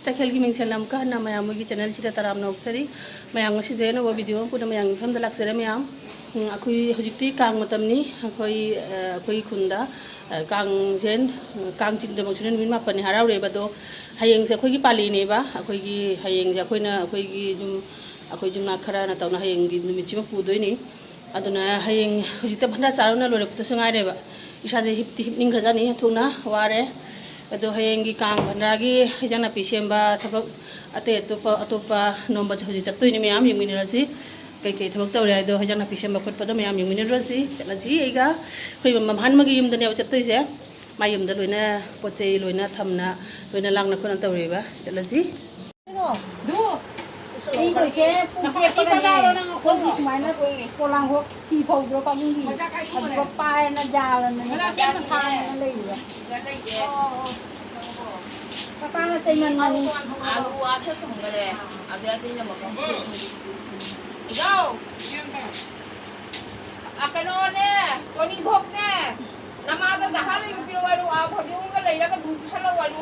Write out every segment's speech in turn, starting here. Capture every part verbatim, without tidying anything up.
ꯇꯈꯦꯜꯒꯤ ꯃꯤꯡꯁꯦꯜꯅ ꯑꯃꯨꯛꯀ ꯍꯟꯅ ꯃꯌꯥꯝ ꯃꯣꯏꯒꯤ ꯆꯦꯅꯦꯜꯁꯤꯗ ꯇꯔꯥꯝꯅ ꯑꯣꯛꯆꯔꯤ꯫ ꯃꯌꯥꯝ ꯉꯁꯤꯁꯨ ꯑꯅꯧꯕ ꯚꯤꯗꯤꯑꯣ ꯑꯃ ꯄꯨꯟꯅ ꯃꯌꯥꯝꯒꯤ ꯃꯐꯝꯗ ꯂꯥꯛꯆꯔꯦ ꯃꯌꯥꯝ꯫ ꯎꯝ, ꯑꯩꯈꯣꯏ ꯍꯧꯖꯤꯛꯇꯤ ꯀꯥꯡ ꯃꯇꯝꯅꯤ꯫ ꯑꯩꯈꯣꯏ, ꯑ, ꯑꯩꯈꯣꯏꯒꯤ ꯈꯨꯟꯗ, ꯑ, ꯀꯥꯡꯁꯦ, ꯑ, ꯀꯥꯡ ꯆꯤꯡꯗꯃꯛꯁꯨꯅꯦ ꯅꯨꯃꯤꯠ ꯃꯥꯄꯟꯅꯤ ꯍꯔꯥꯎꯔꯦꯕ꯫ ꯑꯗꯣ ꯍꯌꯦꯡꯁꯦ ꯑꯩꯈꯣꯏꯒꯤ ꯄꯥꯜꯂꯤꯅꯦꯕ꯫ ꯑꯩꯈꯣꯏꯒꯤ ꯍꯌꯦꯡꯁꯦ ꯑꯩꯈꯣꯏꯅ ꯑꯩꯈꯣꯏꯒꯤ ꯌꯨꯝ, ꯑꯩꯈꯣꯏ ꯌꯨꯝꯅꯥꯛ ꯈꯔꯅ ꯇꯧꯅ ꯍꯌꯦꯡꯒꯤ ꯅꯨꯃꯤꯠꯁꯤꯃ ꯄꯨꯗꯣꯏꯅꯤ꯫ ꯑꯗꯨꯅ ꯍꯌꯦꯡ ꯍꯧꯖꯤꯛꯇ ꯚꯟꯗꯥ ꯆꯥꯔꯨꯅ ꯂꯣꯏꯔꯛꯄꯗꯁꯨ ꯉꯥꯏꯔꯦꯕ꯫ ꯏꯁꯥꯁꯦ ꯍꯤꯞꯇꯤ ꯍꯤꯞꯅꯤꯡꯈ꯭ꯔꯖꯥꯠꯅꯤ, ꯊꯨꯅ ꯋꯥꯔꯦ꯫ ꯑꯗꯣ ꯍꯌꯦꯡꯒꯤ ꯀꯥꯡ ꯚꯟꯗꯥꯒꯤ ꯍꯤꯟꯖꯥꯡ ꯅꯥꯄꯤ ꯁꯦꯝꯕ ꯊꯕꯛ ꯑꯇꯩ ꯑꯇꯣꯞꯄ, ꯑꯇꯣꯞꯄ ꯅꯣꯝꯕꯁꯨ ꯍꯧꯖꯤꯛ ꯆꯠꯇꯣꯏꯅꯦ ꯃꯌꯥꯝ, ꯌꯦꯡꯃꯤꯟꯅꯔꯁꯤ꯫ ꯀꯩꯀꯩ ꯊꯕꯛ ꯇꯧꯔꯦ ꯍꯥꯏꯗꯣ, ꯍꯤꯟꯖꯥꯡ ꯅꯥꯄꯤ ꯁꯦꯝꯕ ꯈꯣꯠꯄꯗꯣ ꯃꯌꯥꯝ ꯌꯦꯡꯃꯤꯟꯅꯔꯨꯔꯁꯤ꯫ ꯆꯠꯂꯁꯤ꯫ ꯑꯩꯒ ꯑꯩꯈꯣꯏ ꯃꯝꯍꯥꯟ ꯑꯃꯒꯤ ꯌꯨꯝꯗꯅꯦꯕ ꯆꯠꯇꯣꯏꯁꯦ꯫ ꯃꯥꯏ ꯌꯨꯝꯗ ꯂꯣꯏꯅ ꯄꯣꯠ ꯆꯩ ꯂꯣꯏꯅ ꯊꯝꯅ, ꯂꯣꯏꯅ ꯂꯥꯡꯅ ꯈꯣꯠꯅ ꯇꯧꯔꯤꯕ꯫ ꯆꯠꯂꯁꯤ꯫ ꯃꯤꯈꯩꯁꯦ ꯄꯨꯡ ꯆꯦꯞꯄꯒꯅꯦ, ꯑꯩꯈꯣꯏꯒꯤ ꯁꯨꯃꯥꯏꯅ ꯄꯣꯂꯥꯡꯈꯣꯛ ꯐꯤ ꯐꯧꯗ꯭ꯔꯣ ꯄꯥꯕꯨꯡꯒꯤ? ꯑꯗꯨꯒ ꯄꯥꯏꯔꯅ ꯖꯥꯔꯅꯅꯦ ꯐꯥꯔꯅ ꯂꯩꯔꯤꯕ꯫ ꯃꯄꯥꯅ ꯆꯩꯃꯟꯕꯅꯤ꯫ ꯑꯥꯂꯨ ꯑꯥꯗ ꯊꯝꯈ꯭ꯔꯦ꯫ ꯑꯗꯨ ꯑꯇꯩꯅ ꯃꯐꯝ ꯏꯖꯥꯎ! ꯑ, ꯀꯩꯅꯣꯅꯦ, ꯀꯣꯅꯤꯚꯣꯛꯅꯦ, ꯅꯃꯥꯗ ꯗꯍꯥ ꯂꯩꯕ ꯄꯤꯔꯛꯑꯣ ꯍꯥꯏꯔꯨ, ꯑꯥ, ꯐꯗꯤꯒꯣꯝꯒ ꯂꯩꯔꯒ ꯙꯨꯞ ꯄꯤꯁꯜꯂꯛꯑꯣ ꯍꯥꯏꯔꯨ꯫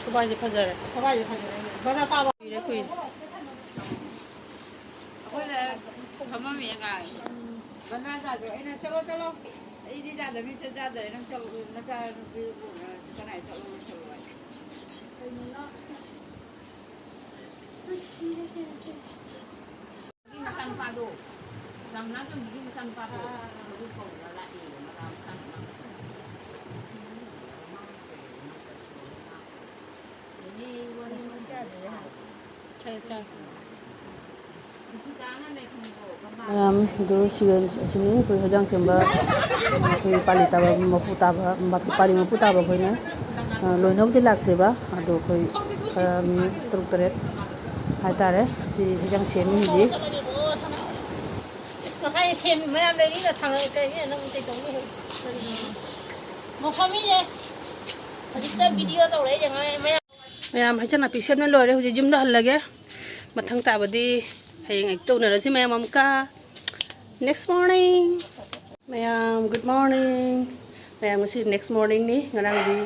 ꯁꯣꯐꯥꯁꯦ ꯐꯖꯔꯦ꯫ ꯁꯣꯐꯥꯁꯦ ꯐꯖꯔꯦ꯫ ꯕꯖꯥꯔ ꯇꯥꯕ ꯀꯨꯏꯔꯦ, ꯀꯨꯏꯔꯦ꯫ ꯑꯩꯈꯣꯏꯅ ꯐꯝꯃꯝꯃꯦ ꯉꯥꯏ꯫ ꯕꯅꯥ ꯆꯥꯗꯣ ꯑꯩꯅ, "ꯆꯠꯂꯣ, ꯆꯠꯂꯣ꯫ ꯑꯩꯗꯤ ꯆꯥꯗꯕꯅꯤ, ꯆꯠ ꯆꯥꯗꯔꯦ꯫ ꯅꯪ ꯆꯠꯂꯣ, ꯅꯆꯥꯅꯨꯄꯤꯕꯨ ꯀꯅꯥꯏ ꯆꯠꯂꯣ, ꯆꯠꯂꯣ" ꯍꯥꯏ꯫ ꯀꯩꯅꯣꯅ? ꯑꯁ, ꯁꯤꯔꯦ, ꯁꯤꯔꯦ, ꯁꯤꯔꯦ꯫ ꯃꯆꯥꯅꯨꯄꯥꯗꯣ, ꯔꯝꯅꯥ ꯇꯣꯝꯕꯤꯒꯤ ꯃꯆꯥꯅꯨꯄꯥꯗꯣ, ꯑꯥ, ꯑꯥ, ꯑꯥ꯫ ꯑꯗꯨ ꯀꯧꯔꯒ ꯂꯥꯛꯑꯦ, ꯃꯆꯥ ꯃꯆꯥꯅꯨꯄꯥ꯫ ꯃꯌꯥꯝ ꯑꯗꯨ ꯁꯤꯒ ꯑꯁꯤꯅꯤ ꯑꯩꯈꯣꯏ ꯍꯦꯟꯖꯥꯡ ꯁꯦꯝꯕ, ꯑꯩꯈꯣꯏ ꯄꯥꯂꯤ ꯇꯥꯕ ꯃꯄꯨ ꯇꯥꯕ, ꯄꯥꯂꯤ ꯃꯄꯨ ꯇꯥꯕ ꯑꯩꯈꯣꯏꯅ, ꯑ, ꯂꯣꯏꯅꯕꯨꯗꯤ ꯂꯥꯛꯇ꯭ꯔꯤꯕ, ꯑꯗꯣ ꯑꯩꯈꯣꯏ ꯈꯔ ꯃꯤ ꯇꯔꯨꯛ ꯇꯔꯦꯠ ꯍꯥꯏꯇꯥꯔꯦ, ꯑꯁꯤ ꯍꯦꯟꯖꯥꯡ ꯁꯦꯝꯃꯤ ꯍꯧꯖꯤꯛ꯫ ꯉꯁꯥꯏ ꯁꯦꯝꯃꯤ ꯃꯌꯥꯝ ꯂꯩꯔꯤꯅ ꯊꯥꯡ-, ꯀꯩꯅꯤ ꯅꯪ ꯀꯩ ꯇꯧꯅꯤ? ꯃꯐꯝ ꯃꯤꯅꯦ꯫ ꯍꯧꯖꯤꯛꯇ ꯚꯤꯗꯤꯑꯣ ꯇꯧꯔꯛꯏꯁꯦ ꯉꯥꯏ ꯃꯌꯥꯝ꯫ ꯃꯌꯥꯝ ꯍꯩꯆꯟ ꯅꯥꯄꯤ ꯁꯦꯝꯅ ꯂꯣꯏꯔꯦ꯫ ꯍꯧꯖꯤꯛ ꯌꯨꯝꯗ ꯍꯜꯂꯒꯦ꯫ ꯃꯊꯪ ꯇꯥꯕꯗꯤ ꯍꯌꯦꯡ ꯑꯌꯨꯛꯇ ꯎꯅꯔꯁꯤ ꯃꯌꯥꯝ ꯑꯃꯨꯛꯀ꯫ Next morning꯫ ꯃꯌꯥꯝ, good morning. ꯃꯌꯥꯝ, ꯉꯁꯤ next morningꯅꯤ꯫ ꯉꯔꯥꯡꯗꯤ,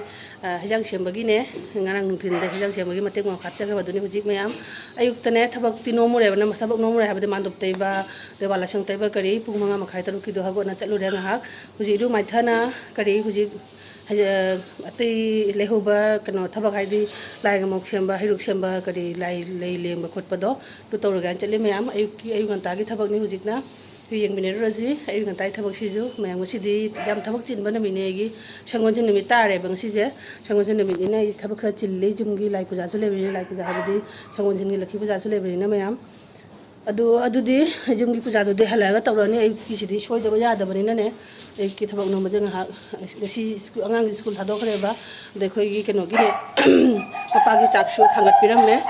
ꯑ, ꯍꯤꯟꯖꯥꯡ ꯁꯦꯝꯕꯒꯤꯅꯦ, ꯉꯔꯥꯡ ꯅꯨꯡꯊꯤꯜꯗ ꯍꯤꯟꯖꯥꯡ ꯁꯦꯝꯕꯒꯤ ꯃꯇꯦꯛ ꯃꯥꯡ ꯍꯥꯞꯆꯈ꯭ꯔꯕꯗꯨꯅꯤ꯫ ꯍꯧꯖꯤꯛ ꯃꯌꯥꯝ ꯑꯌꯨꯛꯇꯅꯦ, ꯊꯕꯛꯇꯤ ꯅꯣꯝꯃꯨꯔꯦꯕ, ꯅꯝ-, ꯊꯕꯛ ꯅꯣꯝꯃꯨꯔꯦ ꯍꯥꯏꯕꯗꯤ ꯃꯥꯟꯗꯣꯞ ꯇꯩꯕ, ꯑꯗꯩ ꯋꯥ ꯂꯥꯏꯁꯪ ꯇꯩꯕ ꯀꯔꯤ, ꯄꯨꯡ ꯃꯉꯥ ꯃꯈꯥꯏ ꯇꯔꯨꯛꯀꯤꯗꯣ ꯍꯧꯒꯠꯅ ꯆꯠꯂꯨꯔꯦ ꯉꯥꯏꯍꯥꯛ꯫ ꯍꯧꯖꯤꯛ ꯏꯔꯨ ꯃꯥꯏꯊꯅ ꯀꯔꯤ, ꯍꯧꯖꯤꯛ ꯍꯥꯏ-, ꯑ, ꯑꯇꯩ ꯂꯩꯍꯧꯕ ꯀꯩꯅꯣ ꯊꯕꯛ, ꯍꯥꯏꯗꯤ ꯂꯥꯏ ꯑꯃꯨꯛ ꯁꯦꯝꯕ, ꯍꯩꯔꯨꯛ ꯁꯦꯝꯕ, ꯀꯔꯤ ꯂꯥꯏ ꯂꯩ ꯂꯦꯡꯕ ꯈꯣꯠꯄꯗꯣ, ꯑꯗꯨ ꯇꯧꯔꯒꯦ ꯍꯥꯏꯅ ꯆꯠꯂꯤ ꯃꯌꯥꯝ꯫ ꯑꯌꯨꯛꯀꯤ, ꯑꯌꯨꯛ ꯉꯟꯇꯥꯒꯤ ꯊꯕꯛꯅꯤ ꯍꯧꯖꯤꯛꯅ꯫ ꯑꯗꯨ ꯌꯦꯡꯃꯤꯟꯅꯔꯨꯔꯁꯤ ꯑꯌꯨꯛ ꯉꯟꯇꯥꯒꯤ ꯊꯕꯛꯁꯤꯁꯨ꯫ ꯃꯌꯥꯝ, ꯉꯁꯤꯗꯤ ꯌꯥꯝ ꯊꯕꯛ ꯆꯤꯟꯕ ꯅꯨꯃꯤꯠꯅꯦ ꯑꯩꯒꯤ꯫ ꯁꯪꯒꯣꯜꯁꯦꯜ ꯅꯨꯃꯤꯠ ꯇꯥꯔꯦꯕ ꯉꯁꯤꯁꯦ꯫ ꯁꯪꯒꯣꯜꯁꯦꯜ ꯅꯨꯃꯤꯠꯅꯤꯅ ꯑꯩꯁꯦ ꯊꯕꯛ ꯈꯔ ꯆꯤꯜꯂꯤ꯫ ꯌꯨꯝꯒꯤ ꯂꯥꯏ ꯄꯨꯖꯥꯁꯨ ꯂꯩꯕꯅꯤꯅ, ꯂꯥꯏ ꯄꯨꯖꯥ ꯍꯥꯏꯕꯗꯤ ꯁꯪꯒꯣꯜꯁꯦꯜꯒꯤ ꯂꯛꯈꯤ ꯄꯨꯖꯥꯁꯨ ꯂꯩꯕꯅꯤꯅ ꯃꯌꯥꯝ꯫ ꯑꯗꯨ, ꯑꯗꯨꯗꯤ ꯌꯨꯝꯒꯤ ꯄꯨꯖꯥꯗꯨꯗꯤ ꯍꯜꯂꯛꯑꯒ ꯇꯧꯔꯅꯤ꯫ ꯑꯌꯨꯛꯀꯤꯁꯤꯗꯤ ꯁꯣꯏꯗꯕ ꯌꯥꯗꯕꯅꯤꯅꯅꯦ, ꯑꯌꯨꯛꯀꯤ ꯊꯕꯛ ꯅꯣꯝꯕꯁꯦ ꯉꯥꯏꯍꯥꯛ꯫ ꯉꯁꯤ ꯁ꯭ꯀꯨꯜ, ꯑꯉꯥꯡꯒꯤ ꯁ꯭ꯀꯨꯜ ꯊꯥꯗꯣꯛꯈ꯭ꯔꯦꯕ꯫ ꯑꯗ ꯑꯩꯈꯣꯏꯒꯤ ꯀꯩꯅꯣꯒꯤꯅꯦ, ꯃꯄꯥꯒꯤ ꯆꯥꯛꯁꯨ ꯊꯥꯡꯒꯠꯄꯤꯔꯝꯃꯦ꯫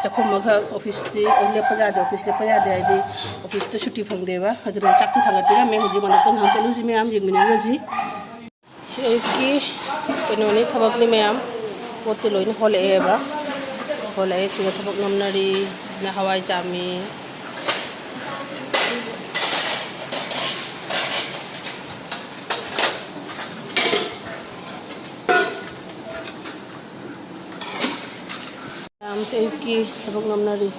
ꯆꯥꯛꯈꯨꯝ ꯑꯃꯈꯛ ꯑꯣꯐꯤꯁꯇꯤ ꯂꯦꯞꯄ ꯌꯥꯗꯦ, ꯑꯣꯐꯤꯁ ꯂꯦꯞꯄ ꯌꯥꯗꯦ ꯍꯥꯏꯗꯤ ꯑꯣꯐꯤꯁꯇ ꯁꯨꯇꯤ ꯐꯪꯗꯦꯕ꯫ ꯑꯗꯨꯅ ꯆꯥꯛꯇꯤ ꯊꯥꯡꯒꯠꯄꯤꯔꯝꯃꯦ꯫ ꯍꯧꯖꯤꯛ ꯃꯅꯥꯛꯇ ꯉꯥꯏꯍꯥꯛ ꯆꯠꯂꯨꯁꯤ ꯃꯌꯥꯝ, ꯌꯦꯡꯃꯤꯟꯅꯔꯨꯔꯁꯤ꯫ ꯁꯤ ꯑꯌꯨꯛꯀꯤ ꯀꯩꯅꯣꯅꯤ, ꯊꯕꯛꯅꯤ ꯃꯌꯥꯝ꯫ ꯄꯣꯠꯇꯤ ꯂꯣꯏꯅ ꯍꯣꯜꯂꯛꯑꯦꯕ꯫ ꯍꯣꯜꯂꯛꯑꯦ꯫ ꯁꯤꯗ ꯊꯕꯛ ꯅꯣꯝꯅꯔꯤ꯫ ꯁꯤꯅ ꯍꯋꯥꯏ ꯆꯥꯝꯃꯤ꯫ ꯃꯌꯥꯝꯁꯦ ꯑꯌꯨꯛꯀꯤ ꯊꯕꯛ ꯅꯣꯝꯅꯔꯤ꯫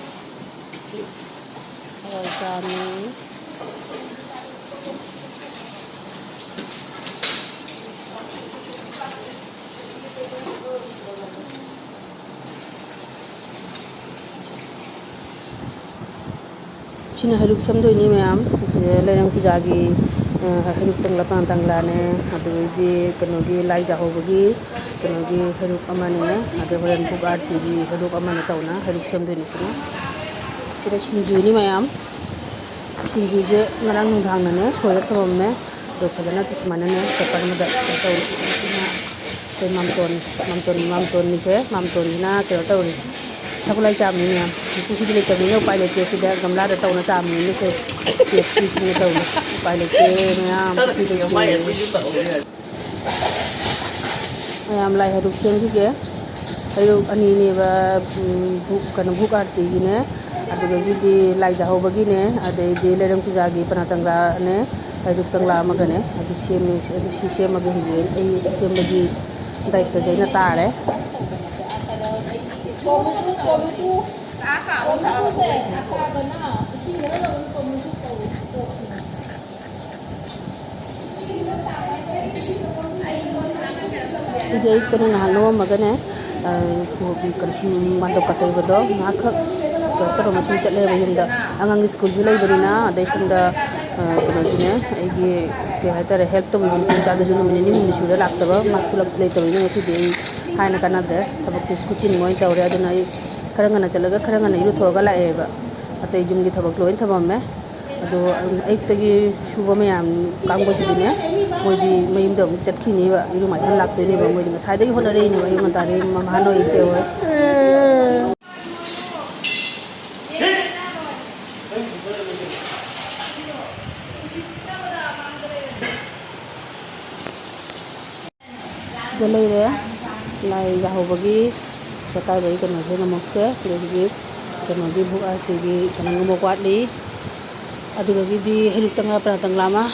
ꯍꯋꯥꯏ ꯆꯥꯝꯃꯤ꯫ ꯁꯤꯅ ꯍꯩꯔꯨꯛ ꯁꯦꯝꯗꯣꯏꯅꯤ ꯃꯌꯥꯝ꯫ ꯁꯤꯗ ꯂꯩꯔꯪ ꯄꯨꯖꯥꯒꯤ, ꯑ, ꯍꯩꯔꯨꯛ ꯇꯪꯂꯥ, ꯄꯥꯟ ꯇꯪꯂꯥꯅꯦ, ꯑꯗꯨꯗꯩꯗꯤ ꯀꯩꯅꯣꯒꯤ ꯂꯥꯏ ꯖꯥꯍꯧꯕꯒꯤ ꯀꯩꯅꯣꯒꯤ ꯍꯩꯔꯨꯛ ꯑꯃꯅꯦ, ꯑꯗꯩ ꯍꯣꯔꯦꯟ ꯙꯨꯞ ꯑꯥꯔꯇꯤꯒꯤ ꯍꯩꯔꯨꯛ ꯑꯃꯅꯦ ꯇꯧꯅ ꯍꯩꯔꯨꯛ ꯁꯦꯝꯗꯣꯏꯅꯤ ꯁꯤꯅ꯫ ꯁꯤꯗ ꯁꯤꯡꯖꯨꯅꯤ ꯃꯌꯥꯝ꯫ ꯁꯤꯡꯖꯨꯁꯦ ꯉꯔꯥꯡ ꯅꯨꯡꯗꯥꯡꯅꯅꯦ ꯁꯣꯏꯔ ꯊꯝꯃꯝꯃꯦ꯫ ꯑꯗꯣ ꯐꯖꯅ ꯁꯨꯃꯥꯏꯅꯅꯦ ꯄꯦꯄꯔ ꯑꯃꯗ ꯀꯩꯅꯣ ꯇꯧꯔꯦ꯫ ꯁꯤꯅ ꯑꯩꯈꯣꯏ ꯃꯥꯝꯇꯣꯟ, ꯃꯥꯝꯇꯣꯟ, ꯃꯥꯝꯇꯣꯟꯅꯤꯁꯦ, ꯃꯥꯝꯇꯣꯟꯁꯤꯅ ꯀꯩꯅꯣ ꯇꯧꯔꯤ, ꯁꯒꯣꯜꯍꯋꯥꯏ ꯆꯥꯝꯃꯤ ꯃꯌꯥꯝ꯫ ꯃꯀꯨ ꯁꯤꯗꯤ ꯂꯩꯇꯕꯅꯤꯅ ꯎꯄꯥꯏ ꯂꯩꯇꯦ, ꯁꯤꯗ ꯒꯝꯂꯥꯗ ꯇꯧꯅ ꯆꯥꯝꯃꯤꯅꯦ ꯁꯦ꯫ ꯇꯦꯞꯀꯤꯁꯤꯅ ꯇꯧꯔꯤ꯫ ꯎꯄꯥꯏ ꯂꯩꯇꯦ ꯃꯌꯥꯝ, ꯁꯤ ꯂꯩꯇꯦ꯫ ꯃꯌꯥꯝ ꯂꯥꯏ ꯍꯩꯔꯨꯛ ꯁꯦꯝꯈꯤꯒꯦ꯫ ꯍꯩꯔꯨꯛ ꯑꯅꯤꯅꯦꯕ, ꯎꯝ, ꯙꯨꯞ, ꯀꯩꯅꯣ, ꯙꯨꯞ ꯑꯥꯔꯇꯤꯒꯤꯅꯦ꯫ ꯑꯗꯨꯗꯒꯤꯗꯤ ꯂꯥꯏ ꯆꯥꯍꯧꯕꯒꯤꯅꯦ, ꯑꯗꯩꯗꯤ ꯂꯩꯔꯪ ꯄꯨꯖꯥꯒꯤ ꯄꯅꯥ ꯇꯪꯂꯥꯅꯦ, ꯂꯥꯏꯔꯨꯛ ꯇꯪꯂꯥ ꯑꯃꯒꯅꯦ, ꯑꯗꯨ ꯁꯦꯝꯃꯤ꯫ ꯑꯗꯨ ꯁꯤ ꯁꯦꯝꯃꯒꯦ ꯍꯧꯖꯤꯛ꯫ ꯑꯩ ꯁꯤ ꯁꯦꯝꯕꯒꯤ ꯗꯥꯏꯇꯁꯦ ꯑꯩꯅ ꯇꯥꯔꯦ꯫ ꯑꯩꯗꯤ ꯑꯌꯨꯛꯇꯅ ꯉꯥꯏꯍꯥꯛ ꯅꯣꯝꯃꯒꯅꯦ, ꯑ, ꯀꯩꯅꯣ, ꯁꯨꯝ ꯃꯥꯟꯗꯣꯞ ꯀꯠꯇ ꯂꯩꯕꯗꯣ ꯉꯥꯏꯍꯥꯛꯈꯛ ꯀꯩꯅꯣ ꯇꯧꯔꯒ ꯁꯨꯝ ꯆꯠꯂꯦꯕ ꯌꯨꯝꯗ꯫ ꯑꯉꯥꯡꯒꯤ ꯁ꯭ꯀꯨꯜꯁꯨ ꯂꯩꯕꯅꯤꯅ, ꯑꯗꯩ ꯁꯣꯝꯗ, ꯑ, ꯀꯩꯅꯣꯁꯨꯅꯦ, ꯑꯩꯒꯤ ꯀꯩ ꯍꯥꯏꯇꯥꯔꯦ, ꯍꯦꯜꯞ ꯇꯧꯕꯤꯕ ꯅꯨꯄꯤ ꯃꯆꯥꯗꯨꯁꯨ ꯅꯨꯃꯤꯠ ꯅꯤꯅꯤ ꯍꯨꯝꯅꯤ ꯁꯨꯔꯦ ꯂꯥꯛꯇꯕ, ꯃꯥ ꯊꯣꯛꯂꯛ ꯂꯩꯇꯕꯅꯤꯅ ꯉꯁꯤꯗꯤ ꯑꯩ ꯍꯥꯏꯅ ꯀꯥꯟꯅꯗ꯭ꯔꯦ, ꯊꯕꯛꯁꯦ ꯈꯨꯆꯤꯟ ꯑꯃ ꯑꯣꯏꯅ ꯇꯧꯔꯦ꯫ ꯑꯗꯨꯅ ꯑꯩ ꯈꯔ ꯉꯟꯅ ꯆꯠꯂꯒ ꯈꯔ ꯉꯟꯅ ꯏꯔꯨꯊꯣꯛꯑꯒ ꯂꯥꯛꯑꯦꯕ꯫ ꯑꯇꯩ ꯌꯨꯝꯒꯤ ꯊꯕꯛ ꯂꯣꯏ ꯊꯝꯃꯝꯃꯦ꯫ ꯑꯗꯣ ꯑꯌꯨꯛꯇꯒꯤ ꯁꯨꯕ ꯃꯌꯥꯝ ꯀꯥꯡꯕꯨꯁꯤꯗꯤꯅꯦ, ꯃꯣꯏꯗꯤ ꯃꯌꯨꯝꯗ ꯑꯃꯨꯛ ꯆꯠꯈꯤꯅꯦꯕ, ꯏꯔꯨ ꯃꯥꯏꯊꯪ ꯂꯥꯛꯇꯣꯏꯅꯦꯕ꯫ ꯃꯣꯏꯗꯤ ꯉꯁꯥꯏꯗꯒꯤ ꯍꯣꯠꯅꯔꯛꯏꯅꯦꯕ, ꯑꯌꯨꯛ ꯉꯟꯇꯥꯗꯒꯤ ꯃꯃꯥ ꯅꯣꯏ ꯏꯆꯦ ꯍꯣꯏ꯫ ꯁꯤꯗ ꯂꯩꯔꯦ꯫ ꯂꯥꯏ ꯌꯥꯍꯧꯕꯒꯤ ꯆꯀꯥꯏꯕꯒꯤ ꯀꯩꯅꯣꯁꯦ, ꯅꯃꯛꯁꯦ꯫ ꯑꯗꯒꯤ ꯀꯩꯅꯣꯒꯤ ꯕꯨꯛ ꯑꯥꯔꯇꯤꯒꯤ ꯀꯩꯅꯣ ꯑꯃꯨꯛ ꯋꯥꯠꯂꯤ꯫ ꯑꯗꯨꯗꯒꯤꯗꯤ ꯍꯩꯔꯨꯛ ꯇꯪꯂꯥ, ꯄꯔꯥ ꯇꯪꯂꯥ ꯑꯃ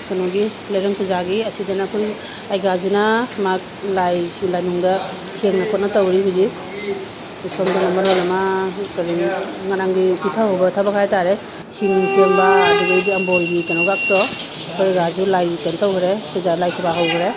ꯀꯩꯅꯣꯒꯤ ꯂꯩꯔꯪ ꯄꯨꯖꯥꯒꯤ꯫ ꯑꯁꯤꯗꯅ ꯑꯩꯈꯣꯏ ꯑꯩꯒꯥꯁꯤꯅ ꯃꯥ ꯂꯥꯏ ꯂꯥꯏꯅꯨꯡꯗ ꯁꯦꯡꯅ ꯈꯣꯠꯅ ꯇꯧꯔꯤ ꯍꯧꯖꯤꯛ꯫ ꯁꯣꯝꯗꯅ ꯃꯔꯣꯜ ꯑꯃ ꯀꯔꯤ ꯉꯔꯥꯡꯒꯤ ꯆꯤꯊꯍꯧꯕ ꯊꯕꯛ ꯍꯥꯏꯇꯥꯔꯦ꯫ ꯁꯤꯡ ꯁꯦꯝꯕ, ꯑꯗꯨꯗꯒꯤꯗꯤ ꯑꯝꯕꯣꯏꯒꯤ ꯀꯩꯅꯣꯒꯥꯛꯇꯣ ꯑꯩꯈꯣꯏ ꯔꯥꯖꯨ ꯂꯥꯏ ꯀꯩꯅꯣ ꯇꯧꯈ꯭ꯔꯦ, ꯄꯨꯖꯥ ꯂꯥꯏ ꯁꯦꯕꯥ ꯍꯧꯈ꯭ꯔꯦ꯫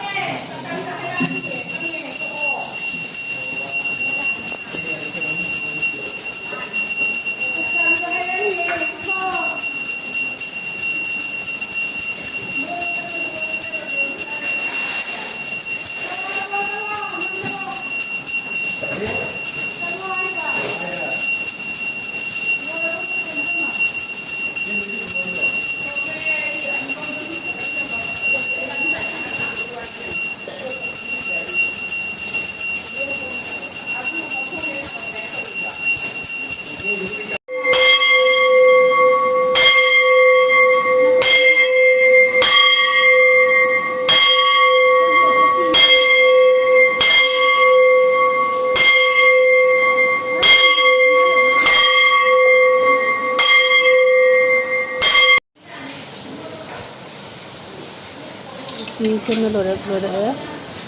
ꯁꯤ ꯁꯦꯝꯕ ꯂꯣꯏꯔꯛ-, ꯂꯣꯏꯔꯛꯑꯦ꯫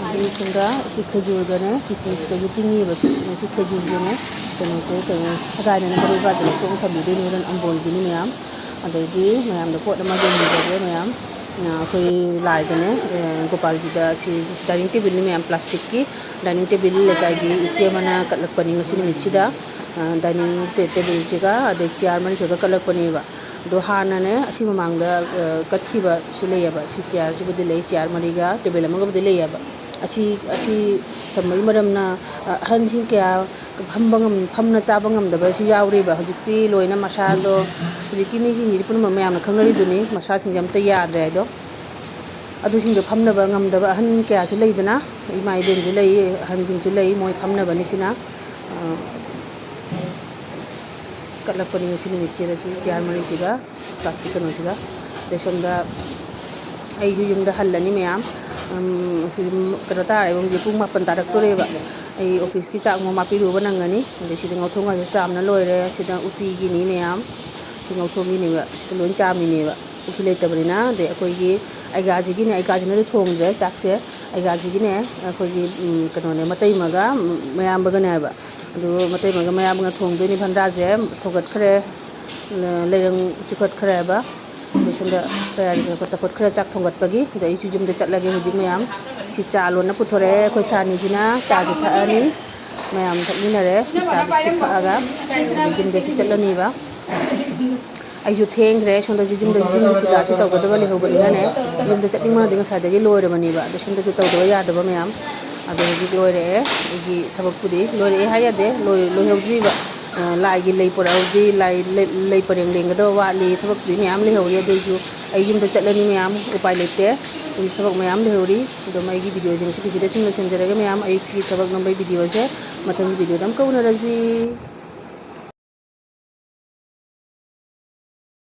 ꯑꯗꯨꯒꯤ ꯁꯣꯝꯗ ꯁꯤ ꯈꯦꯖꯨꯔꯒꯅꯦ, ꯀꯤꯁꯃꯤꯁꯀꯁꯨ ꯇꯤꯡꯉꯤꯕ꯫ ꯁꯤ ꯈꯦꯖꯨꯔꯁꯤꯅꯦ, ꯀꯩꯅꯣꯁꯦ, ꯀꯩꯅꯣ, ꯁꯒꯥꯏꯗꯅ ꯃꯔꯨ ꯀꯥꯁꯦ ꯂꯧꯊꯣꯛꯑꯒ ꯊꯝꯕꯤꯗꯣꯏꯅꯤ, ꯍꯣꯔꯦꯟ ꯑꯝꯕꯣꯜꯒꯤꯅꯤ ꯃꯌꯥꯝ꯫ ꯑꯗꯩꯗꯤ ꯃꯌꯥꯝꯗ ꯄꯣꯠ ꯑꯃ ꯌꯦꯡꯕꯤꯖꯒꯦ ꯃꯌꯥꯝ꯫ ꯑ, ꯑꯩꯈꯣꯏ ꯂꯥꯏꯗꯅꯦ, ꯑ, ꯒꯣꯄꯥꯜꯒꯤꯗ ꯁꯤ dining tableꯅꯤ ꯃꯌꯥꯝ, plasticꯀꯤ dining table, ꯂꯩꯀꯥꯏꯒꯤ ꯏꯆꯦ ꯑꯃꯅ ꯀꯠꯂꯛꯄꯅꯤ ꯉꯁꯤ ꯅꯨꯃꯤꯠꯁꯤꯗ꯫ ꯑ, dining tableꯁꯤꯒ ꯑꯗꯩ chair ꯃꯔꯤꯁꯤꯒ ꯀꯠꯂꯛꯄꯅꯦꯕ꯫ ꯑꯗꯣ ꯍꯥꯟꯅꯅꯦ, ꯑꯁꯤ ꯃꯃꯥꯡꯗ, ꯑ, ꯀꯠꯈꯤꯕꯁꯨ ꯂꯩꯌꯦꯕ꯫ ꯁꯤ chairꯁꯤꯕꯨꯗꯤ ꯂꯩ, chair ꯃꯔꯤꯒ table ꯑꯃꯒꯕꯨꯗꯤ ꯂꯩꯌꯦꯕ꯫ ꯑꯁꯤ, ꯑꯁꯤ ꯊꯝꯕꯒꯤ ꯃꯔꯝꯅ, ꯑ, ꯑꯍꯟꯁꯤꯡ ꯀꯌꯥ ꯐꯝꯕ ꯉꯝ-, ꯐꯝꯅ ꯆꯥꯕ ꯉꯝꯗꯕꯁꯨ ꯌꯥꯎꯔꯤꯕ꯫ ꯍꯧꯖꯤꯛꯇꯤ ꯂꯣꯏꯅ ꯃꯁꯥꯗꯣ, ꯍꯧꯖꯤꯛꯀꯤ ꯃꯤꯁꯤꯡꯁꯤꯗꯤ ꯄꯨꯝꯅꯃꯛ ꯃꯌꯥꯝꯅ ꯈꯪꯅꯔꯤꯗꯨꯅꯤ, ꯃꯁꯥꯁꯤꯡꯁꯦ ꯑꯝꯇ ꯌꯥꯗ꯭ꯔꯦ ꯍꯥꯏꯗꯣ꯫ ꯑꯗꯨꯁꯤꯡꯗꯣ ꯐꯝꯅꯕ ꯉꯝꯗꯕ ꯑꯍꯟ ꯀꯌꯥꯁꯨ ꯂꯩꯗꯅ, ꯏꯃꯥ ꯏꯕꯦꯟꯁꯨ ꯂꯩ, ꯑꯍꯟꯁꯤꯡꯁꯨ ꯂꯩ, ꯃꯣꯏ ꯐꯝꯅꯕꯅꯤ ꯁꯤꯅ꯫ ꯑ, ꯀꯠꯂꯛꯄꯅꯤ ꯉꯁꯤ ꯅꯨꯃꯤꯠꯁꯤꯗ, ꯁꯤ chair ꯃꯔꯤꯁꯤꯒ plastic ꯀꯩꯅꯣꯁꯤꯒ꯫ ꯑꯗꯩ ꯁꯣꯝꯗ ꯑꯩꯁꯨ ꯌꯨꯝꯗ ꯍꯜꯂꯅꯤ ꯃꯌꯥꯝ꯫ ꯎꯝ, ꯌꯨꯝ ꯀꯩꯅꯣ ꯇꯥꯔꯦꯕ, ꯍꯧꯖꯤꯛ ꯄꯨꯡ ꯃꯥꯄꯟ ꯇꯥꯔꯛꯇꯣꯔꯦꯕ꯫ ꯑꯩ officeꯀꯤ ꯆꯥꯛ ꯑꯃꯨꯛ ꯍꯥꯞꯄꯤꯔꯨꯕ ꯅꯪꯉꯅꯤ꯫ ꯑꯗꯩ ꯁꯤꯗ ꯉꯧꯊꯣꯡ ꯉꯥꯏꯁꯨ ꯆꯥꯝꯅ ꯂꯣꯏꯔꯦ꯫ ꯁꯤꯗ ꯎꯇꯤꯒꯤꯅꯤ ꯃꯌꯥꯝ꯫ ꯁꯤ ꯉꯧꯊꯣꯡꯒꯤꯅꯦꯕ꯫ ꯁꯤꯗ ꯂꯣꯏ ꯆꯥꯝꯃꯤꯅꯦꯕ꯫ ꯎꯇꯤ ꯂꯩꯇꯕꯅꯤꯅ꯫ ꯑꯗꯩ ꯑꯩꯈꯣꯏꯒꯤ ꯑꯩꯒꯥꯁꯤꯒꯤꯅꯦ, ꯑꯩꯒꯥꯁꯤꯅꯗꯤ ꯊꯣꯡꯗ꯭ꯔꯦ ꯆꯥꯛꯁꯦ꯫ ꯑꯩꯒꯥꯁꯤꯒꯤꯅꯦ, ꯑꯩꯈꯣꯏꯒꯤ, ꯎꯝ, ꯀꯩꯅꯣꯅꯦ, ꯃꯇꯩꯃꯒ, ꯎꯝ, ꯃꯌꯥꯝꯕꯒꯅꯦꯕ꯫ ꯑꯗꯨ ꯃꯇꯩꯃꯒ ꯃꯌꯥꯝꯕꯒ ꯊꯣꯡꯗꯣꯏꯅꯤ꯫ ꯚꯟꯗꯥꯁꯦ ꯊꯣꯡꯒꯠꯈ꯭ꯔꯦ, ꯂꯩꯔꯪ ꯆꯤꯛꯈꯠꯈ꯭ꯔꯦꯕ꯫ ꯑꯗꯨ ꯁꯣꯝꯗ ꯇꯌꯥꯔꯤ ꯇꯧꯈꯠꯈ꯭ꯔꯦ ꯆꯥꯛ ꯊꯣꯡꯒꯠꯄꯒꯤ꯫ ꯑꯗꯣ ꯑꯩꯁꯨ ꯌꯨꯝꯗ ꯆꯠꯂꯒꯦ ꯍꯧꯖꯤꯛ ꯃꯌꯥꯝ꯫ ꯁꯤ ꯆꯥ ꯂꯣꯟꯅ ꯄꯨꯊꯣꯔꯛꯑꯦ꯫ ꯑꯩꯈꯣꯏ ꯊ꯭ꯔꯥꯅꯤꯁꯤꯅ ꯆꯥꯁꯦ ꯊꯛꯑꯅꯤ꯫ ꯃꯌꯥꯝ ꯊꯛꯃꯤꯟꯅꯔꯦ꯫ ꯆꯥ ꯕꯤꯁꯀꯤꯠ ꯊꯛꯑꯒ ꯑꯗꯨ ꯌꯨꯝꯗꯁꯨ ꯆꯠꯂꯅꯤꯕ꯫ ꯑꯩꯁꯨ ꯊꯦꯡꯈ꯭ꯔꯦ꯫ ꯁꯣꯝꯗꯁꯨ ꯌꯨꯝꯗ, ꯌꯨꯝꯒꯤ ꯄꯨꯖꯥꯁꯨ ꯇꯧꯒꯗꯕ ꯂꯩꯍꯧꯕꯅꯤꯅꯅꯦ, ꯌꯨꯝꯗ ꯆꯠꯅꯤꯡꯕꯅꯗꯤ ꯉꯁꯥꯏꯗꯒꯤ ꯂꯣꯏꯔꯕꯅꯦꯕ꯫ ꯑꯗꯣ ꯁꯣꯝꯗꯁꯨ ꯇꯧꯗꯕ ꯌꯥꯗꯕ ꯃꯌꯥꯝ꯫ ꯑꯗꯣ ꯍꯧꯖꯤꯛ ꯂꯣꯏꯔꯛꯑꯦ꯫ ꯑꯩꯒꯤ ꯊꯕꯛꯄꯨꯗꯤ ꯂꯣꯏꯔꯛꯑꯦ ꯍꯥꯏ ꯌꯥꯗꯦ, ꯂꯣꯏ-, ꯂꯣꯏꯍꯧꯗ꯭ꯔꯤꯕ꯫ ꯑ, ꯂꯥꯏꯒꯤ ꯂꯩ ꯄꯨꯔꯛꯍꯧꯗ꯭ꯔꯤ, ꯂꯥꯏ, ꯂꯩ, ꯂꯩ ꯄꯔꯦꯡ ꯂꯦꯡꯒꯗꯕ ꯋꯥꯠꯂꯤ, ꯊꯕꯛꯄꯨꯗꯤ ꯃꯌꯥꯝ ꯂꯩꯍꯧꯔꯤ꯫ ꯑꯗꯨ ꯑꯣꯏꯁꯨ ꯑꯩ ꯌꯨꯝꯗ ꯆꯠꯂꯅꯤ ꯃꯌꯥꯝ, ꯎꯄꯥꯏ ꯂꯩꯇꯦ꯫ ꯌꯨꯝ ꯊꯕꯛ ꯃꯌꯥꯝ ꯂꯩꯍꯧꯔꯤ꯫ ꯑꯗꯨꯝ ꯑꯩꯒꯤ videoꯁꯦ ꯉꯁꯤꯒꯤꯁꯤꯗ ꯁꯨꯝ ꯂꯣꯏꯁꯤꯟꯖꯔꯒꯦ ꯃꯌꯥꯝ꯫ ꯑꯌꯨꯛꯀꯤ ꯊꯕꯛ ꯅꯣꯝꯕꯩ videoꯁꯦ ꯃꯊꯪꯒꯤ videoꯗ ꯑꯃꯨꯛꯀ ꯎꯅꯔꯁꯤ꯫